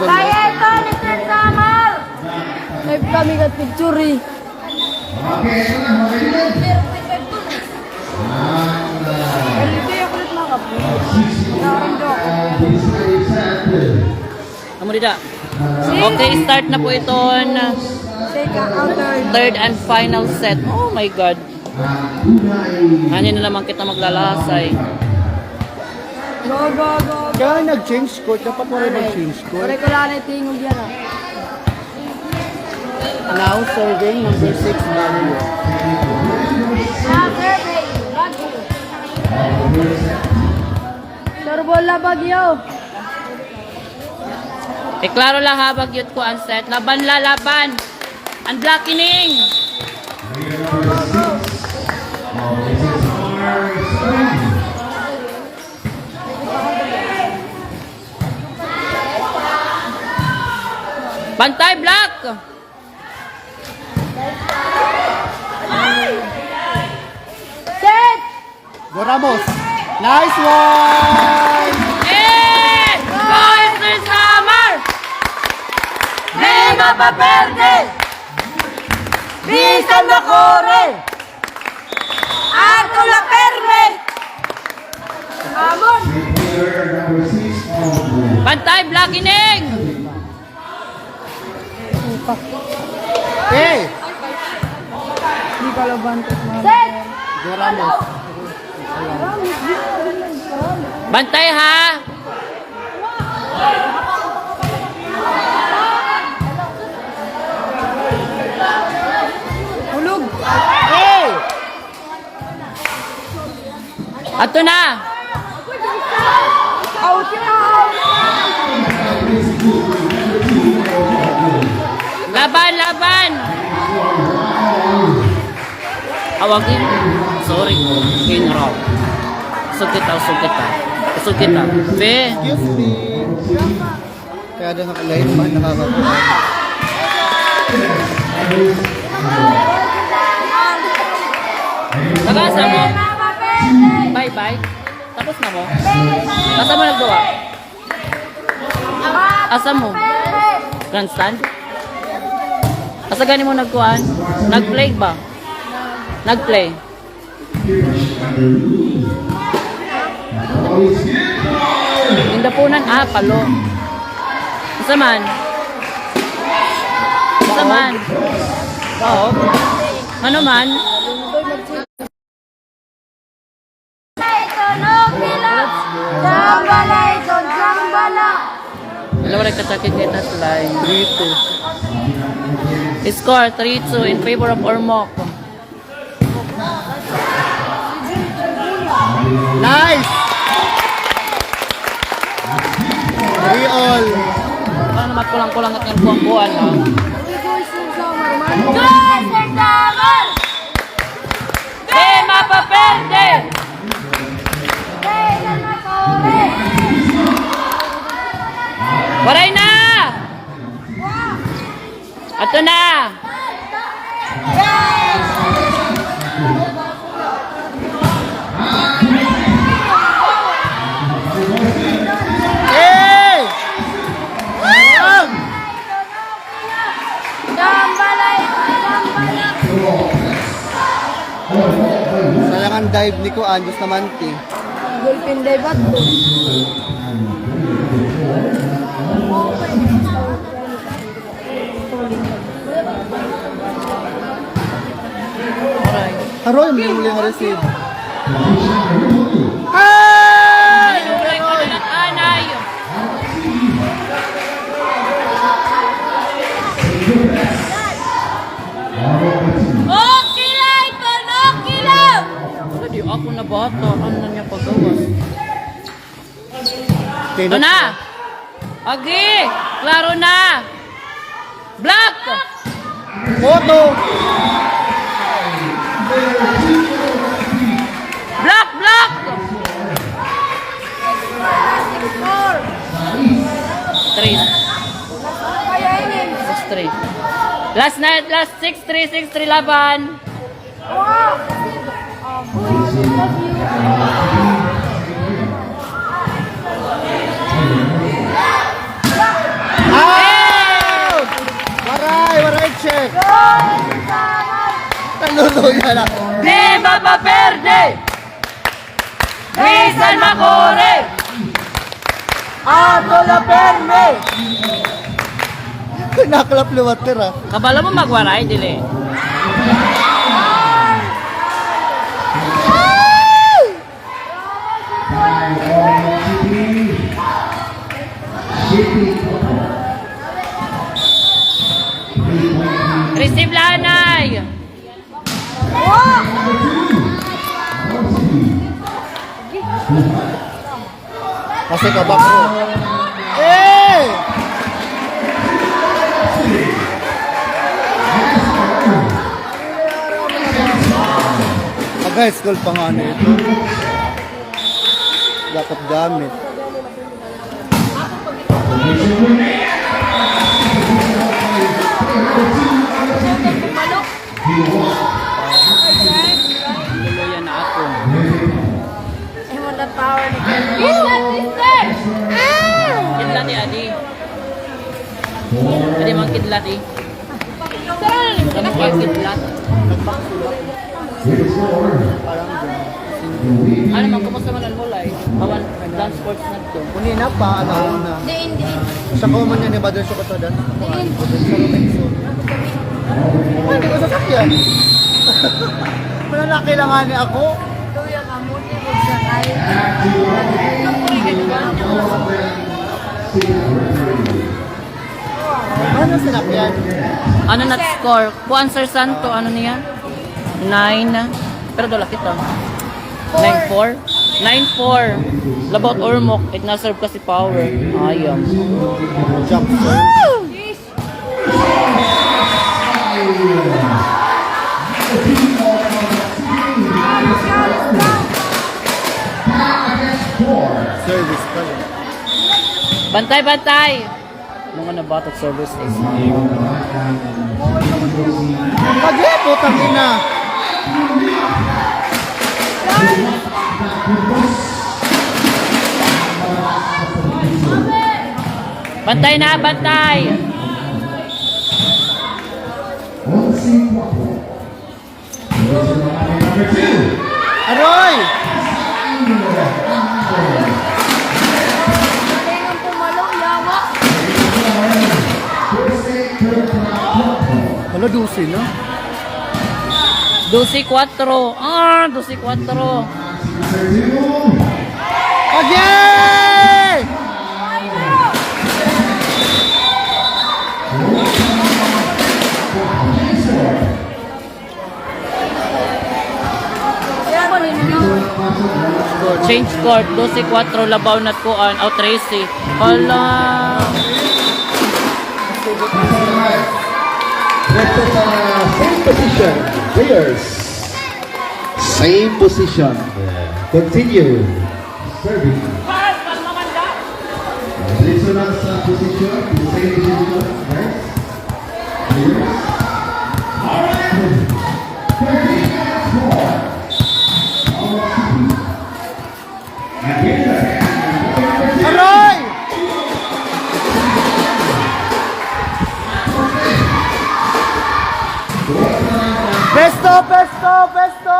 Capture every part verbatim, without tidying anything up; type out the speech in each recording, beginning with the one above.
Kaya ito, Mister Samal! Live kami ka picture, eh. Amo dida. Okay, start na po iton third and final set. Oh my God. Ngani na la man kita maglalasay. Go, go, go, go. Kaya nag-change court, dapat waray mag-change court. Waray ko lang tingog yana, ah. Now serving number six, Baguio. Serve, Baguio. Serve bola, Baguio. Iklaro la ha, Baguio, it kuan set. Laban la, laban. Unblocking. Bantay, block. Set. Go Ramos. Nice one! Eh! Go, Mister Samar! Di mapaperde! Bisan makuri! Ato la pirme! Hamon! Bantay, block, ining! Hey! Set! Bantay, ha! Hulog! Hey! Ato na! Out na, out! Laban, laban! Awag yun. Sorry. General. Usog kita, usog kita. Usog kita. Be. Excuse me. Kaya doon ako live man, nakakakuha. Nag-asa mo? Bye-bye. Tapos na mo? Asa mo nagduwa? Asa mo? Grandstand? Asa gani mo nagkuan? Nag-play ba? Nag-play. Indapunan, ah, palo. Asa man? Asa man? Oo. Ano man? Dalawa nagkasakit kay Tatay. Three two. Score, three two in favor of Ormoc. Nice! Three all. Ano naman kulang-kulang at nagkuhan-kuhan, ha? Guys, nagdamag! Di mapaperde! Waray na! Ato na! Hey! Sayang an dive ni kuan, Bustamante. Dolphin dive ato. Aroy, may uli nga receive. Ay! Okay lang, Colonel, okay lang! Wala, di ako nabata. Ano na niya paggawas? Ito na! Agi! Klaro na! Block! Photo! Block! Block! Three. Last na, last, six three, six three laban. Out! Waray, waray check. Taluto niya na. Di mapaperde! Bisan makuri! Ato la pirmi! Naklap liwat tira. Kabalo mo magwaray, dili. Receive la anay. Kasi kabak mo. Eh! Nag-high school pa nga na ito. Dapat gamit. Hallelujah na ako. Imo na power ni Kidlat, sister! Kidlat ni Adi. Adi mang kidlat eh. Ano man, kumusta man an Mulay? Awan, dance sports na ito. Kunina pa, ano, una. Diin, diin. Sa common yan, iba doon siya ko sa dance sports. Diin. Ay, hindi ko sasakyan. Wala na kailangan niya ako. Kuya, kamuti mo siya, ay. Ano sinakyan? Ano na score? Kuan, Sir Santo, ano niya? Nine. Pero dula kita. Nine four? Nine four. Labaw it Ormoc, it na-serve kasi power. Ayam. Jump serve. Service pala. Bantay, bantay! Mga nabatot service is. Pag-, putang ina. Bantay na, bantay. Aroy! Hala, dose na. Dose kwatro. Ah, dose kwatro. Agay! Change court, dose kwatro, labaw na kuan, o, trese. Hala. Next is, uh, same position, players. Same position. Yeah. Continue. Serving. Diretso lang sa posisyon, the same position, guys. All right. Thirteen minutes more. Aroy! Pesto, pesto, pesto!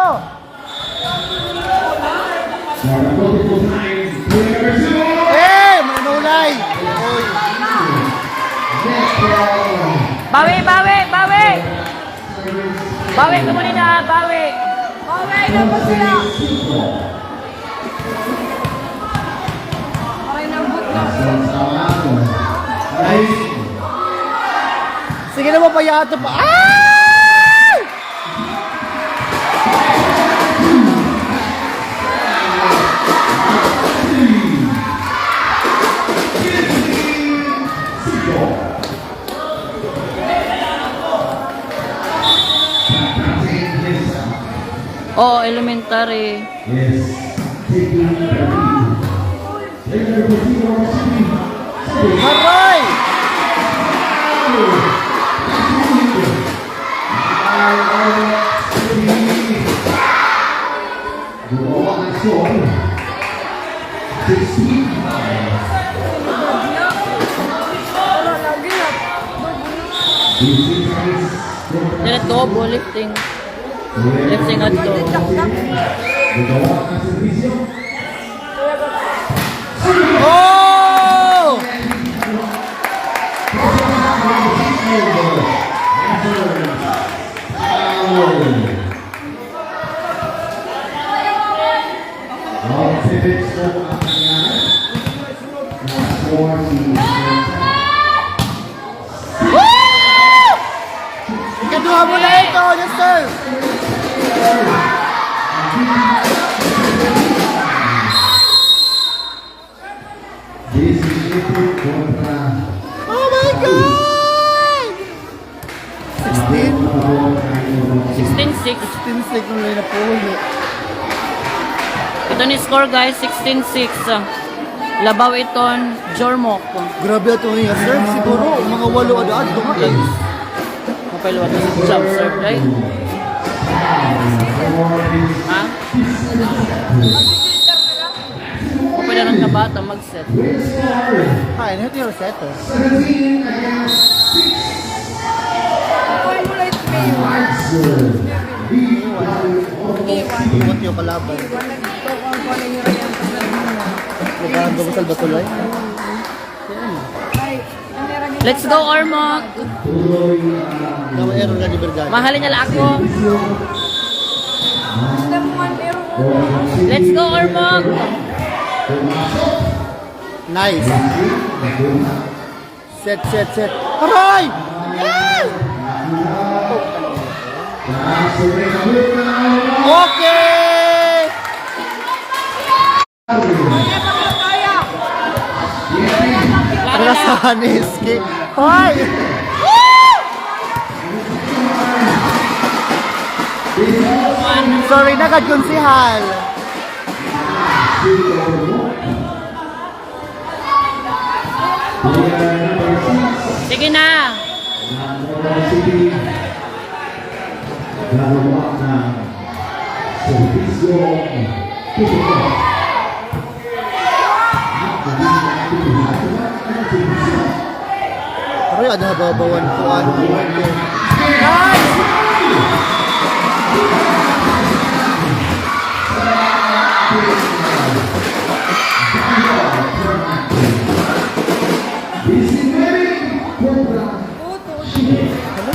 Eh, manulay! Bawi, bawi, bawi! Bawi, kumain na, bawi! Bawi na po sila! Sige na, mapayato pa. Ay! Oo, elementary. Aray! Dili, double lifting. Lifting adto. Oh! Ikaduha mo na ito, yes, sir. Oh my God! Sixteen? Sixteen six. Sixteen six, wala na po, eh. Ito ni score, guys, sixteen six. Labaw iton Jormok. Grabe ato nga serve siguro, mga walo ada-adto nga, guys. Mapailuwat na sa jump serve, right? Ha? Pwede lang ka bata mag-set. Ay, ano yung set, oh? Iwan yung kalaban. Nagkakaroon ko sa Batulay. Let's go, Ormoc! Mahalin niya lang ako. Let's go, Ormoc! Nice. Set, set, set. Aray! Okay! Rasahan ni Iski. Hoy! Sorry na gad, konsehal. Sige na. Aray, ada ha babawan ko, ano, nice! Hello,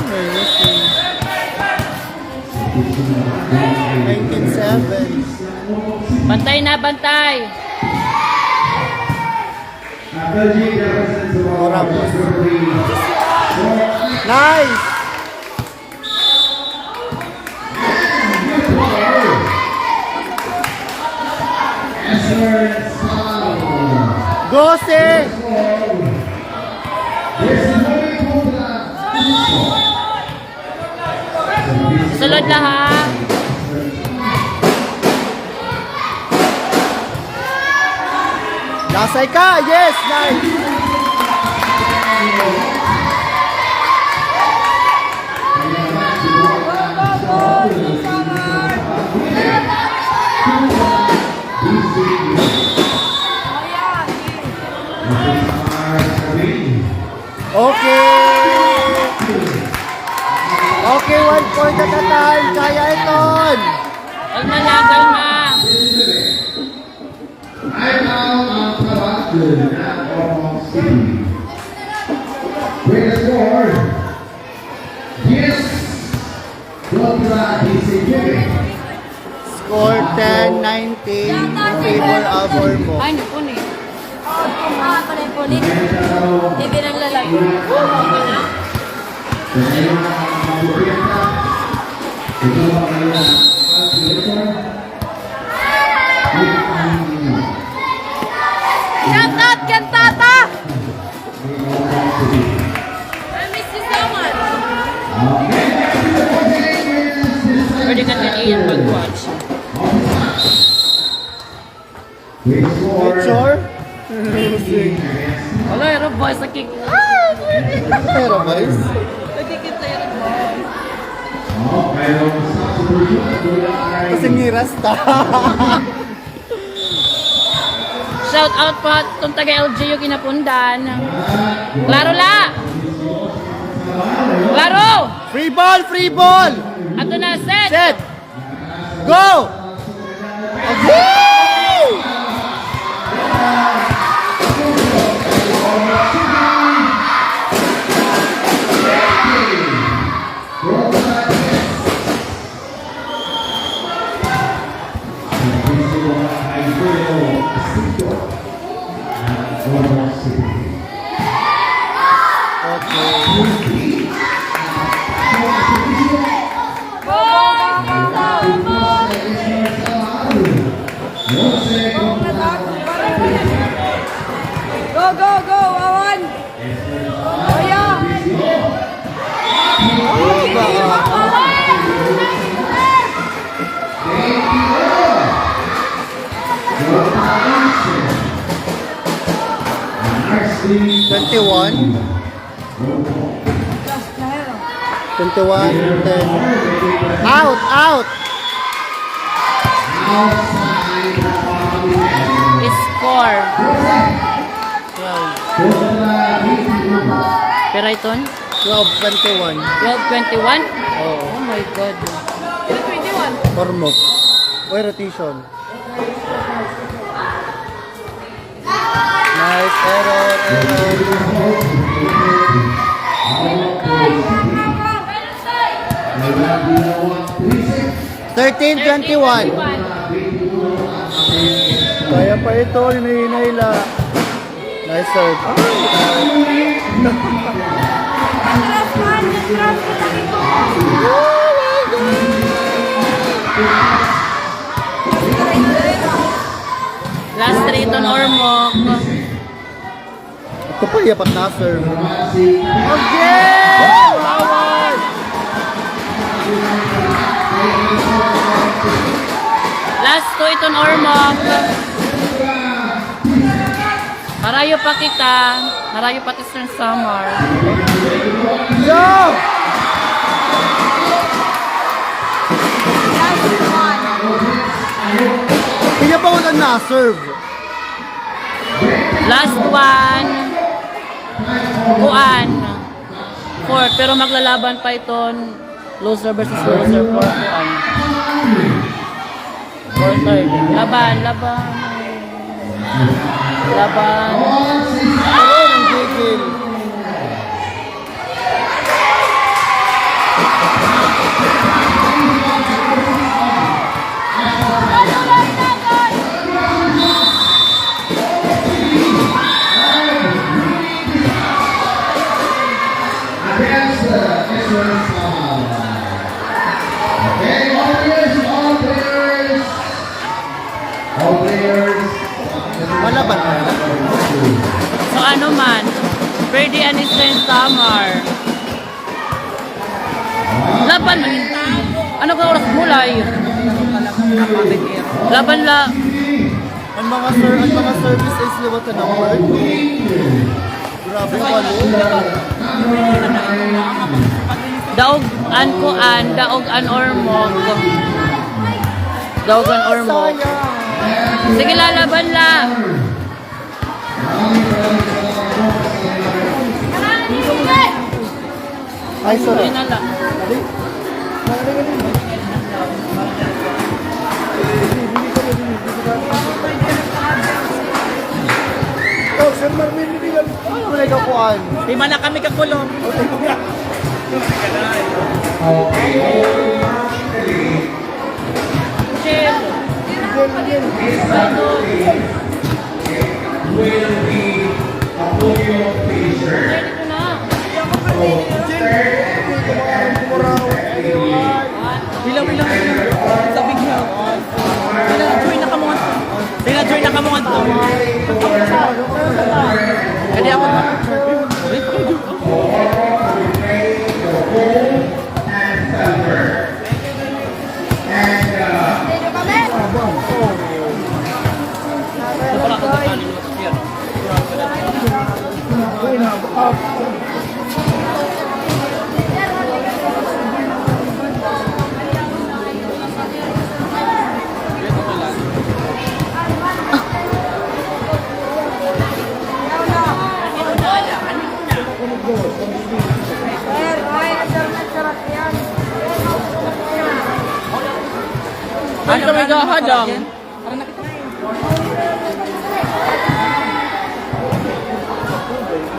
Mercy. Nineteen seven. Bantay na, bantay. Nice. Doce. Sulod la, ha. Lasay ka! Yes! Nice! Okay. Okay, one point at a time. Kaya iton. Kalma na, kalma. With the score, yes, kontra diecinueve. Score ten nineteen in favor of Ormoc. Ay, naku ni. Ah, pala yung punit. Hindi lang lalag. Shout out, Cantata! I miss you so much. Pwede ka na iyan mag-watch. Picture? Wala, ira ba sa kick? Ah! Ira ba? Pwede kita ira ba? Kasi may rasta. Shout out po ha aton taga L G U Kinapundan. Klaro la! Klaro! Free ball! Free ball! Ato na, set! Set! Go! Go, go, go, Wawan! Twenty-one. Twenty-one, ten. Out, out! Score. Twelve. Pira iton? Twelve twenty-one. Twelve twenty-one? Oo. Oh my God. Ormoc. Uy, rotation. Nice, error, error. Thirteen twenty-one. Kaya pa ito, hinay-hinay la. Nice serve. Last three iton Ormoc. Ito pa, yapat na serve. Again! Last two iton Ormoc. Harayo pa kita. Harayo pa Eastern Samar. Yo! Pila pa wala na serve? Last one. Kuan. Fourth. Pero maglalaban pa iton loser versus loser for kuan. Fourth. Laban, laban. Laban. Pero nanggigil. Malaban man. So, ano man, pwede an Eastern Samar. Laban man. Ano ka oras mulay? Laban la. An mga ser-, an mga service is liwat na number. Grabe, ano? Daog an kuan, daog an Ormoc. Daog an Ormoc. Sige, lalaban la. Ay, sorry. Oh, Sir Marvin, hindi ka, ano, wala ka kuan. Di man na kami kakulong. Bilang, bilang, bilang. Sa bigla. Sila, join na kamo ngadto. Sila, join na kamo ngadto. Kadi ako na. Ano may gahadang?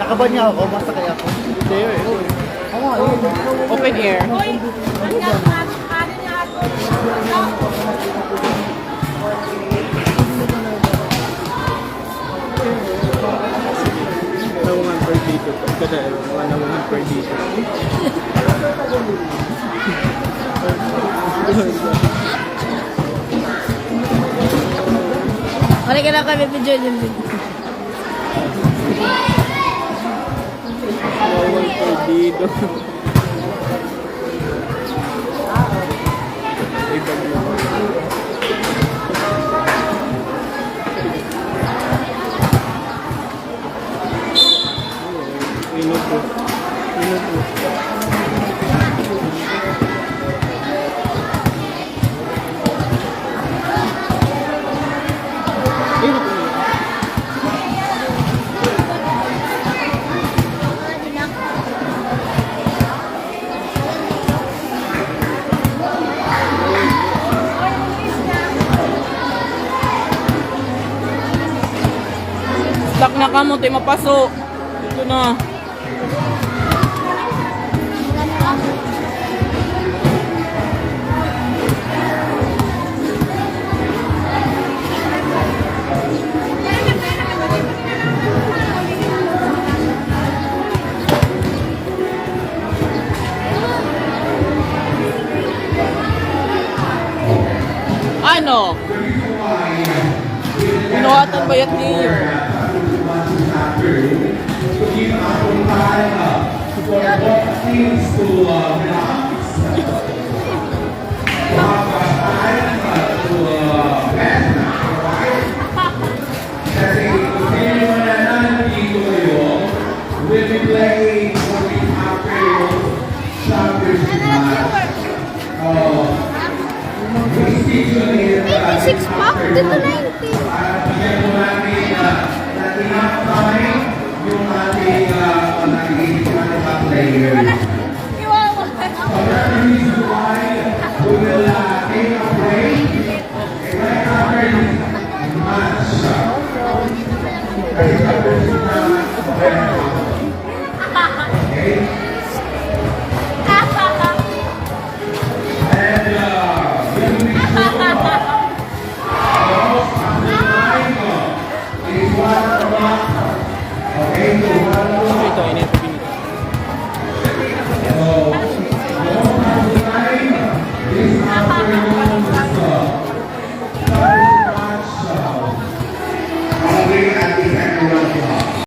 Nakaban niya ako, basta kaya ako. Open air. Naungan per dito. Kada, mga naungan per dito. Wala ka na kami video din. Naungan per dito. Stuck na kamo, ti mapaso. Ito na. Ano? Binuhatan bayat niyo. Will be playing for the afternoon championship match. Oh, we schedule it, uh, six pack? Dito nineteen. Para bigyan po natin, uh, ng enough time yung ating, uh, mga player. Kawawa. So that's the reason why we will, uh, take a break.